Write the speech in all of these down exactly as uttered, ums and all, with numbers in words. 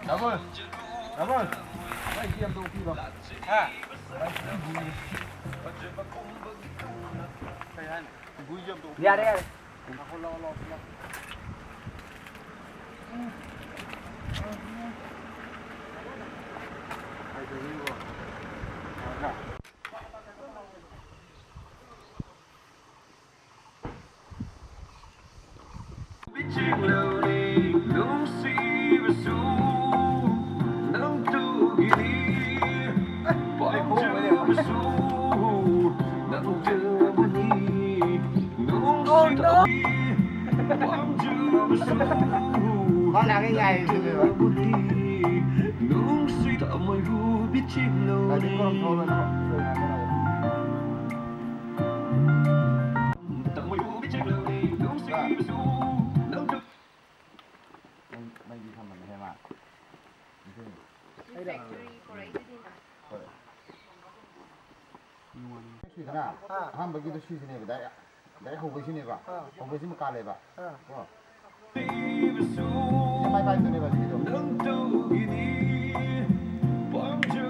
Double! Double! ꯚꯥꯏ, ꯁꯤ ꯑꯝꯇ ꯎꯞꯄꯤꯔꯣ꯫ ꯍꯥ? ꯚꯥꯏ, ꯁꯤ ꯒꯨꯂꯤ꯫ ꯀꯩ ꯍꯥꯏꯅꯣ? ꯒꯨꯂꯤꯁꯦ ꯑꯝꯇ ꯎꯞꯄꯤꯔꯣ꯫ ꯌꯥꯔꯦ, ꯌꯥꯔꯦ꯫ ꯂꯥꯛꯑꯣ, ꯂꯥꯛꯑꯣ, ꯂꯥꯛꯑꯣ, ꯂꯥꯛꯑꯣ꯫ ꯀꯩꯗꯧꯔꯤꯅꯣ? ꯅꯨꯡꯁꯤꯕꯁꯨ ꯅꯪꯗꯨꯒꯤꯅꯤ, ꯄꯥꯝꯖꯕꯁꯨ ꯅꯪꯗꯕꯨꯅꯤ, ꯅꯨꯡꯁꯤꯕꯁꯨ ꯄꯥꯝꯖꯕꯁꯨ ꯅꯪꯗꯕꯨꯅꯤ, ꯅꯨꯡꯁꯤ ꯊꯃꯣꯏ ꯍꯨꯕꯤ ꯆꯤꯡꯂꯧꯅꯤ꯫ ꯃꯩ-, ꯃꯩꯗꯤ ꯊꯝꯃꯝꯃꯦꯍꯦ ꯃꯥ꯫ ꯑꯗꯨꯅꯤ꯫ ꯍꯣꯏ꯫ ꯁꯤꯗꯅ ꯑꯥ꯫ ꯑꯍꯥꯟꯕꯒꯤꯗꯣ ꯁꯤꯁꯤꯅꯦꯕ, ꯗꯥꯏꯔꯦꯛ, ꯗꯥꯏꯔꯦꯛ ꯍꯧꯕꯩꯁꯤꯅꯦꯕ꯫ ꯑꯥ꯫ ꯍꯧꯕꯩꯁꯤꯃ ꯀꯥꯜꯂꯦꯕ꯫ ꯑꯥ꯫ ꯀꯣ꯫ ꯁꯤꯁꯦ ꯃꯥꯏ ꯄꯥꯏꯕꯗꯨꯅꯦꯕ ꯁꯤꯒꯤꯗꯣ꯫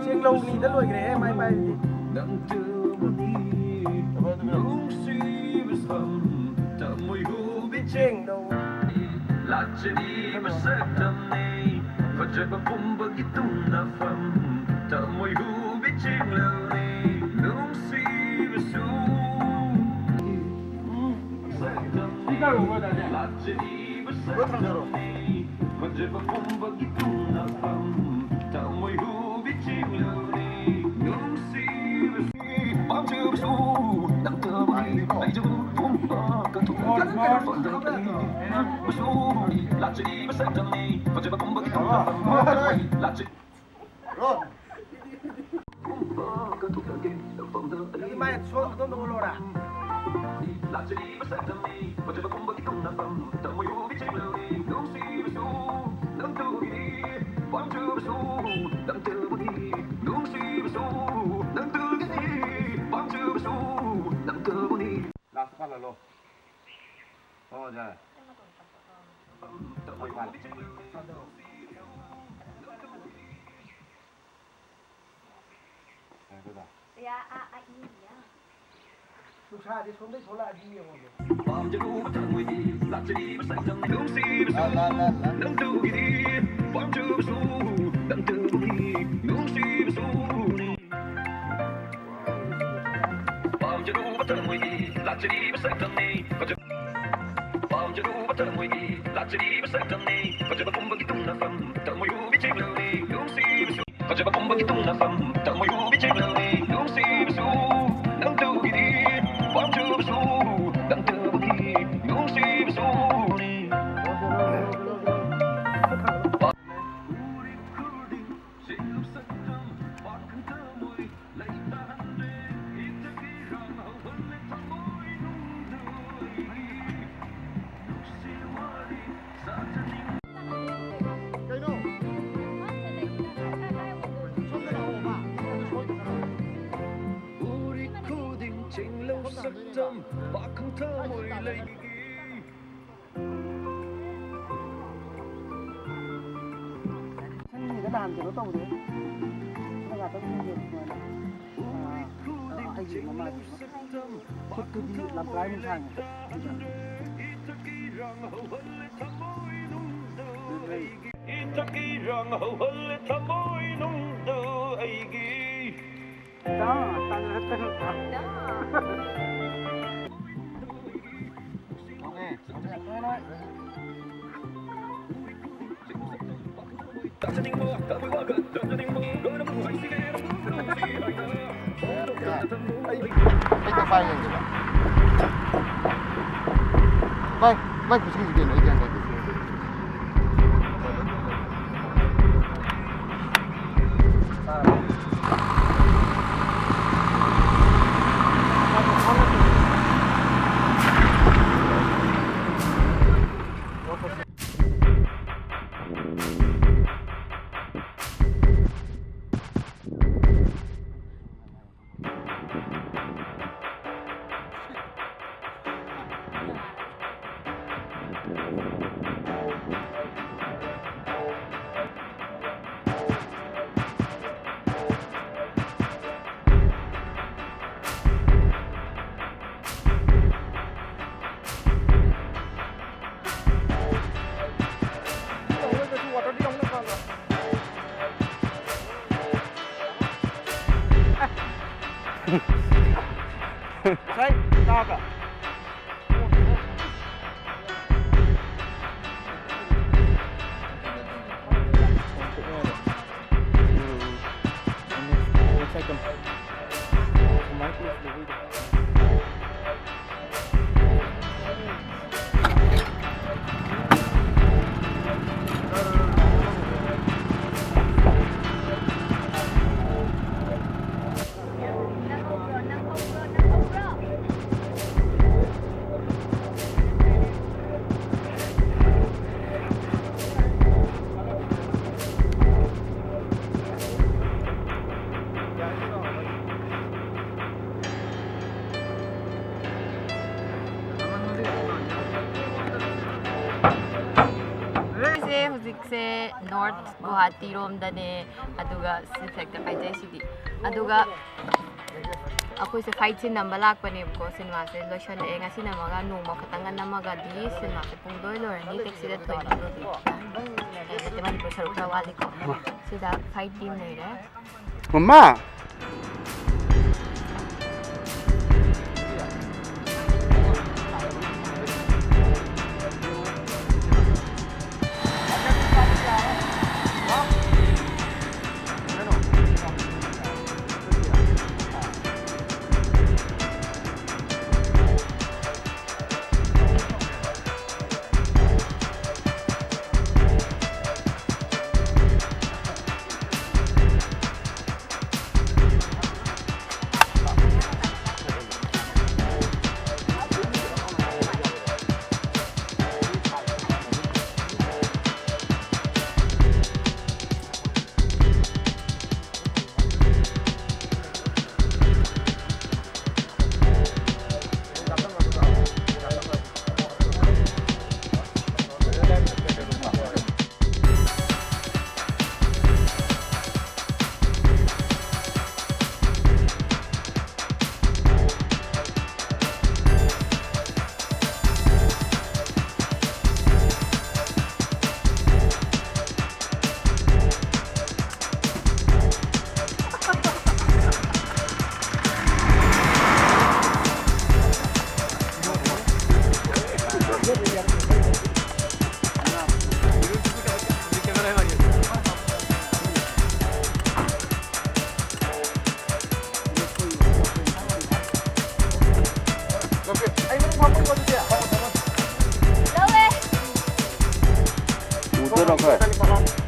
ꯆꯦꯡ ꯂꯧꯅꯤꯗ ꯂꯣꯏꯈ꯭ꯔꯦꯍꯦ, ꯃꯥꯏ ꯄꯥꯏꯕꯗꯤ꯫ ꯆꯦꯡ ꯂꯧ꯫ ꯂꯥꯛꯆꯔꯤꯕ ꯁꯛꯇꯝꯅꯤ, ꯐꯖꯕ ꯄꯨꯝꯕꯒꯤ ꯇꯨꯝꯅꯐꯝ, ꯊꯃꯣꯏ ꯍꯨꯕꯤ ꯆꯦꯡꯂꯧꯅꯤ, ꯅꯨꯡꯁꯤꯕꯁꯨ꯫ ꯂꯥꯛꯆꯔꯤꯕ ꯁꯛꯇꯝꯅꯤ, ꯐꯖꯕ ꯄꯨꯝꯕꯒꯤ ꯇꯨꯝꯅꯐꯝ, ꯊꯃꯣꯏ ꯍꯨꯕꯤ ꯆꯦꯡꯂꯧꯅꯤ, ꯅꯨꯡꯁꯤꯕꯁꯨ꯫ ꯄꯥꯝꯖꯕꯁꯨ ꯅꯪꯇꯕꯨꯅꯤ, ꯂꯩꯖꯕ ꯄꯨꯝꯕ ꯀꯠꯊꯣꯛꯂꯒ ꯄꯥꯝꯖꯕꯁꯨ꯫ ꯂꯥꯛꯆꯔꯤꯕ ꯁꯛꯇꯝꯅꯤ, ꯐꯖꯕ ꯄꯨꯝꯕꯒꯤ ꯇꯨꯝꯅꯐꯝ꯫ ꯂꯥꯛꯆ-, ꯄꯨꯝꯕ ꯀꯠꯊꯣꯛꯂꯒꯦ ꯅꯐꯝꯗ ꯑꯩ꯫ ꯏꯃꯥꯏ, ꯁꯣꯝ ꯑꯗꯣꯝꯗ ꯑꯣꯜꯂꯣꯔꯥ? ꯂꯥꯛꯆꯔꯤꯕ ꯁꯛꯇꯝꯅꯤ, ꯐꯖꯕ ꯄꯨꯝꯕꯒꯤ ꯇꯨꯝꯅꯐꯝ, ꯊꯃꯣꯏ ꯍꯨꯕꯤ ꯆꯦꯡꯂꯧꯅꯤ, ꯅꯨꯡꯁꯤꯕꯁꯨ ꯅꯪꯇꯕꯨꯅꯤ, ꯄꯥꯝꯖꯕꯁꯨ ꯅꯪꯇꯕꯨꯅꯤ, ꯅꯨꯡꯁꯤꯕꯁꯨ ꯅꯪꯇꯒꯤꯅꯤ, ꯄꯥꯝꯖꯕꯁꯨ ꯅꯪꯇꯕꯨꯅꯤ꯫ ꯂꯥꯁ ꯄꯥꯜꯍꯜꯂꯣ꯫ ꯑꯣ, ꯌꯥꯔꯦ꯫ ꯊꯃꯣꯏ ꯍꯨꯕꯤ ꯆꯦꯡꯂꯧꯅꯤ꯫ ꯌꯥ, ꯑ, ꯑ, ꯏ, ꯌꯥ꯫ ꯅꯨꯡꯁꯥꯁꯦ ꯁꯣꯝꯗꯩ ꯊꯣꯛꯂꯛꯑꯗꯤ ꯌꯦꯡꯉꯣ꯫ ꯄꯥꯝꯖꯔꯨꯕ ꯊꯃꯣꯏꯒꯤ ꯂꯥꯛꯆꯔꯤꯕ ꯁꯛꯇꯝꯅꯤ ꯅꯨꯡꯁꯤꯕꯁꯨ ꯂꯥ, ꯂꯥ, ꯂꯥ, ꯂꯥ꯫ ꯅꯪꯗꯨꯒꯤꯗꯤ ꯄꯥꯝꯖꯕꯁꯨ ꯅꯪꯗꯨꯒꯤ ꯅꯨꯡꯁꯤꯕꯁꯨꯅꯤ꯫ ꯄꯥꯝꯖꯔꯨꯕ ꯊꯃꯣꯏꯒꯤ ꯂꯥꯛꯆꯔꯤꯕ ꯁꯛꯇꯝꯅꯤ ꯐꯖ-, ꯄꯥꯝꯖꯔꯨꯕ ꯊꯃꯣꯏꯒꯤ ꯂꯥꯛꯆꯔꯤꯕ ꯁꯛꯇꯝꯅꯤ ꯐꯖꯕ ꯄꯨꯝꯕꯒꯤ ꯇꯨꯡꯅꯐꯝ ꯊꯃꯣꯏ ꯍꯨꯕꯤ ꯆꯦꯡꯂꯧꯅꯤ ꯅꯨꯡꯁꯤꯕꯁꯨ ꯐꯖꯕ ꯄꯨꯝꯕꯒꯤ ꯇꯨꯡꯅꯐꯝ ꯊꯃꯣꯏ ꯍꯨꯕꯤ ꯆꯦꯡꯂꯧꯅꯤ ꯅꯨꯡꯁꯤꯕꯁꯨ ꯅꯪꯗꯨꯒꯤꯗꯤ ꯄꯥꯝꯖꯕꯁꯨ ꯅꯪꯗꯕꯒꯤ ꯅꯨꯡꯁꯤꯕꯁꯨꯅꯤ꯫ ꯁꯟꯒꯤꯗ ꯅꯍꯥꯟ ꯀꯩꯅꯣ ꯇꯧꯕꯗꯣ, ꯁꯤꯗ ꯉꯥꯛꯇꯪ ꯌꯦꯡꯒꯦ, ꯁꯨꯃꯥꯏꯅ꯫ ꯑꯥ, ꯑꯩꯒꯤ ꯃꯃꯥꯏ ꯈꯨꯠꯇꯨꯗꯤ ꯂꯝꯖꯥꯏꯃꯨꯛ ꯁꯥꯡꯉꯦ꯫ ꯏꯊꯛꯀꯤ ꯔꯪ ꯍꯧꯍꯜꯂꯦ ꯊꯃꯣꯏꯅꯨꯡꯗ ꯑꯩꯒꯤ꯫ ꯏꯇꯥ, ꯇꯥꯟꯅꯔꯛꯀꯅꯨ꯫ ꯏꯇꯥ꯫ ꯍꯣꯏ, ꯍꯣꯏ꯫ ꯑꯩ, ꯑꯩ ꯄꯥꯏ ꯌꯦꯡꯒꯦꯕ꯫ ꯚꯥꯏ, ꯚꯥꯏ, ꯈꯨꯠꯁꯤꯒꯤꯁꯤ ꯀꯩꯅꯣ? ꯑꯩ ꯒ꯭ꯌꯥꯟ ꯇꯥꯗꯦ꯫ ꯉꯁꯥꯏ ꯇꯥꯕ꯭ꯔꯥ? ꯑꯩꯁꯦ ꯍꯧꯖꯤꯛꯁꯦ ꯅꯣꯔꯠ ꯒꯨꯋꯥꯍꯥꯇꯤ ꯔꯣꯝꯗꯅꯦ, ꯑꯗꯨꯒ ꯁꯤ ꯐ꯭ꯂꯦꯛꯇ ꯄꯥꯏꯖꯩꯁꯤꯗꯤ꯫ ꯑꯗꯨꯒ ꯑꯩꯈꯣꯏꯁꯦ ꯐꯥꯏꯠ ꯁꯤꯟ ꯅꯝꯕ ꯂꯥꯛꯄꯅꯦꯕꯀꯣ꯫ ꯁꯤꯅꯦꯃꯥꯁꯦ ꯂꯣꯏꯁꯜꯂꯛꯑꯦ꯫ ꯉꯁꯤꯅ ꯑꯃꯒ ꯅꯣꯡꯃ ꯈꯛꯇꯪꯒ ꯅꯝꯃꯒꯗꯤ ꯁꯤꯅꯦꯃꯥꯁꯦ ꯄꯨꯡ ꯂꯣꯏ ꯂꯣꯏꯔꯅꯤ꯫ ꯇꯦꯛꯁꯤꯗ ꯊꯣꯏꯅ ꯂꯣꯏꯗꯦ꯫ ꯑꯦ, ꯅꯠꯇꯦ, ꯃꯅꯤꯄꯨꯔ ꯁꯔꯨꯛ ꯈꯔ ꯋꯥꯠꯂꯤꯀꯣ꯫ ꯁꯤꯗ ꯐꯥꯏꯠ ꯇꯤꯝ ꯂꯩꯔꯦ꯫ ꯃꯃꯥ! ꯂꯧꯋꯦ꯫ ꯎꯗꯣꯏꯔꯣ ꯑꯩꯈꯣꯏ?